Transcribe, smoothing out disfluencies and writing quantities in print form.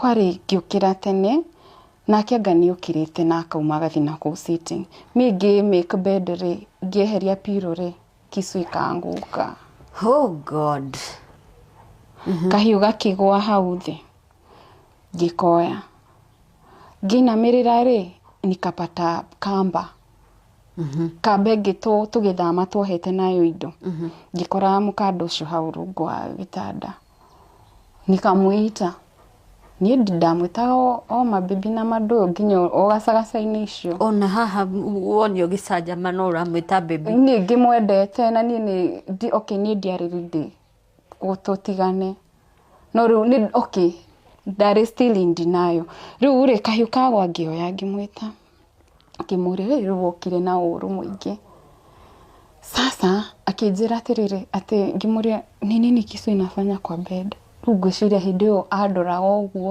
Kwarĩ ngĩũkĩra tene, nake anga nĩ okĩrĩte na akauma agathiĩ na kũu sitting. Mi ngĩ make bed rĩ, ngĩeheria pillow rĩ, kisu ikaanguka. Oh God. Kahiũ gakĩgwa hau thĩ, ngĩkoya. Ngĩinamĩrĩra rĩ, nikapata kamba. Kamba ĩngĩ tũgĩthama tuohete nayo indo. Ngĩkora mũkanda ũcio hau rungu wa gĩtanda. Nikamwĩta. Niĩ ndamwĩtaga o mabibi na mandũ nginya o gacagaca-inĩ icio. Ona haha wonio gĩcanjama no ũramwĩta baby. Niĩ ngĩmwendete na niĩ nĩ okay, niĩ ndiarĩ ready tũtigane. No rĩu nĩ okay, ndarĩ still in denial. Rĩu rĩ, kahiũ kagwa ngĩoya ngĩmwĩta. Ngĩmũria, rĩu wokire na ũru mũingĩ. Sasa akĩnjĩra atĩrĩrĩ, atĩ ngĩmũria, "Ni nini kisu inafanya kwa bed?" Rĩu ngwĩciria hĩndĩ ĩyo andoraga ũguo.